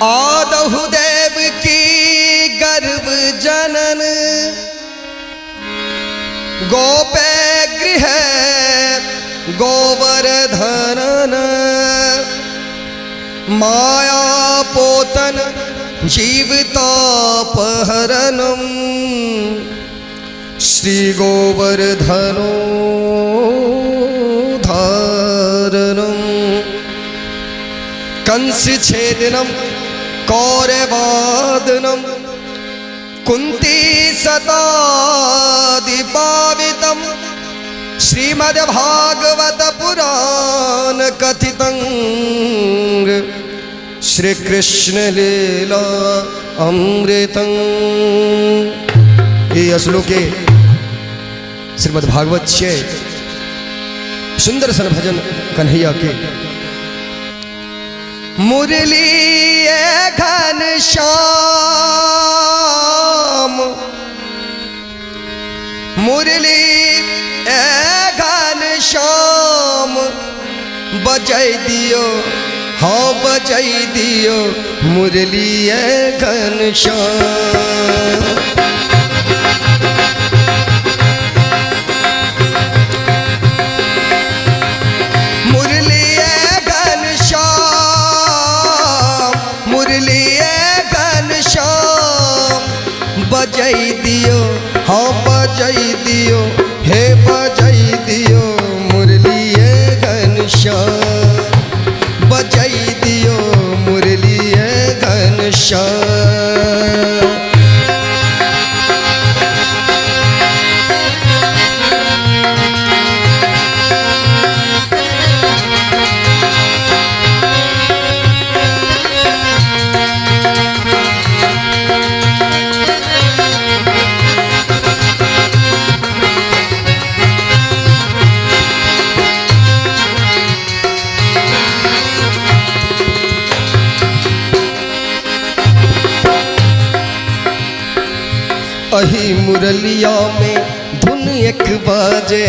आदहु देव की गर्भ जनन, गोपे गृह गोवर्धनन, माया पोतन जीवतापहरणम, श्री गोवर्धनो धारणम, कंस छेदनम कौरवादनम, कुंती सतादि पावितम, श्रीमद्भागवत पुराण कथितं, श्री कृष्ण लीला अमृतं। ये श्लोके श्रीमद् भागवत छे सुंदर सन भजन कन्हैया के। मुरली घन श्याम, मुरली घन श्याम, बजै दियो हाँ बजै दियो मुरली घन श्याम। मुरली घन श्याम, मुरली घन श्याम, बजै दियो हाँ बजै दियो हे बजै दियो मुरली घन श्याम, बजै दियो मुरली घन श्याम। अही मुरलिया में धुन एक बाजे,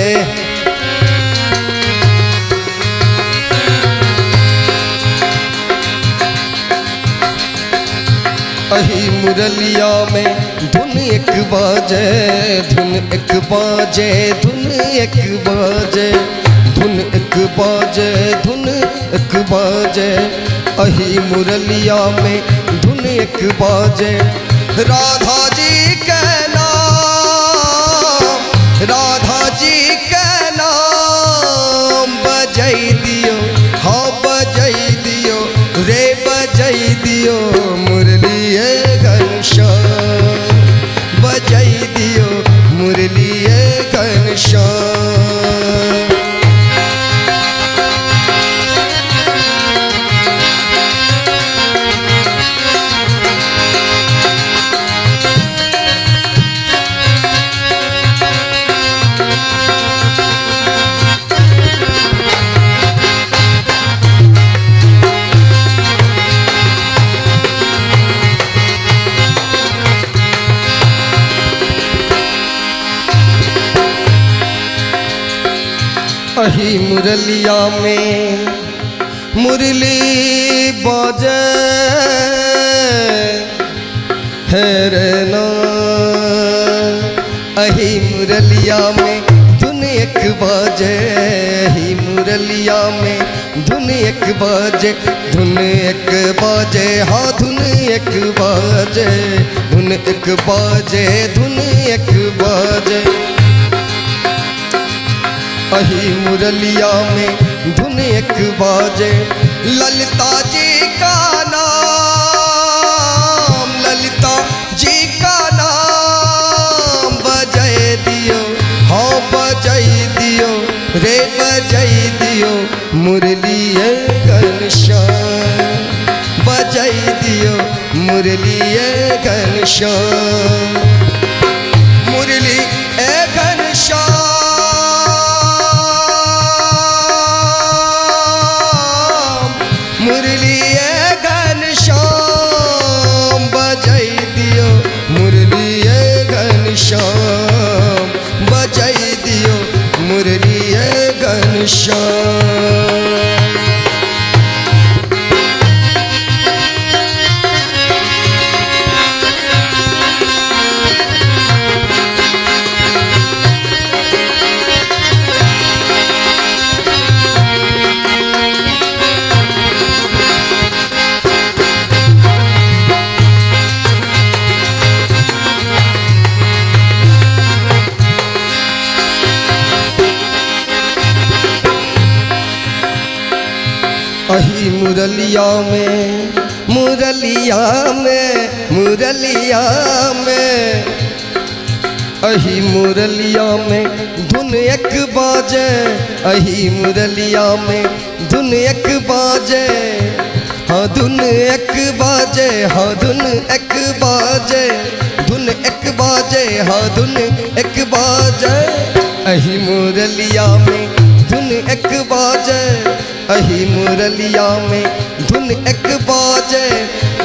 अही मुरलिया में धुन एक बाजे, धुन एक बाजे, धुन एक बाजे, धुन एक बाजे, धुन एक बाजे, अही मुरलिया में धुन एक बाजे। राधा जी के नाम, राधा जी के नाम, बजै दियो हाँ बजै दियो रे बजै दियो मुरली घनश्याम, बजै दियो मुरली घनश्याम। अही मुरलिया में मुरली बाजे है ना, अही मुरलिया में धुन एक बाजे, अही मुरलिया में धुन एक बाजे, धुन एक बाजे हाँ धुन एक बाजे, धुन एक बाजे, धुन एक बाजे, अही मुरलिया में धुन एक बाजे। ललिता जी का नाम, ललिता जी का नाम, बजै दियो हाँ बजै दियो रे बजै दियो मुरली घनश्याम, बजै दियो मुरली घनश्याम, मुरली घनश्याम, मुरली घनश्याम, बजै दियो मुरली घनश्याम, बजै दियो मुरली घनश्याम। मुरलिया में, मुरलिया में, मुरलिया में, अही मुरलिया में धुन एक बाजे, अही मुरलिया में धुन एक बाजे, हाँ धुन एक बाजे, हाँ धुन एक बाजे, धुन एक बाजे, हाँ धुन एक बाजे, अही मुरलिया में धुन एक बाजे, अही मुरलिया में धुन एक बाजे।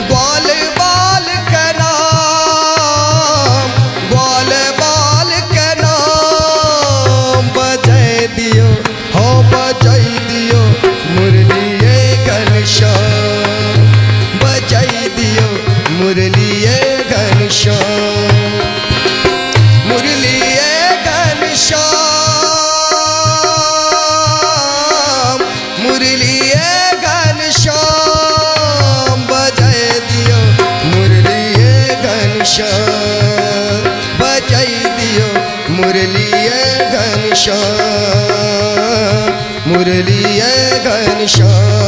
ग्वाल बाल के नाम, ग्वाल बाल के नाम बजाय दियो, हो बजाय दियो मुरलिए घनश्याम, बजाय दियो मुरलिए घनश्याम, मुरलिए घनश्याम, मुरलिए घनश्याम बजाय दियो मुरलिए घनश्याम, बजाय दियो मुरलिए घनश्याम, मुरलिए घनश्याम।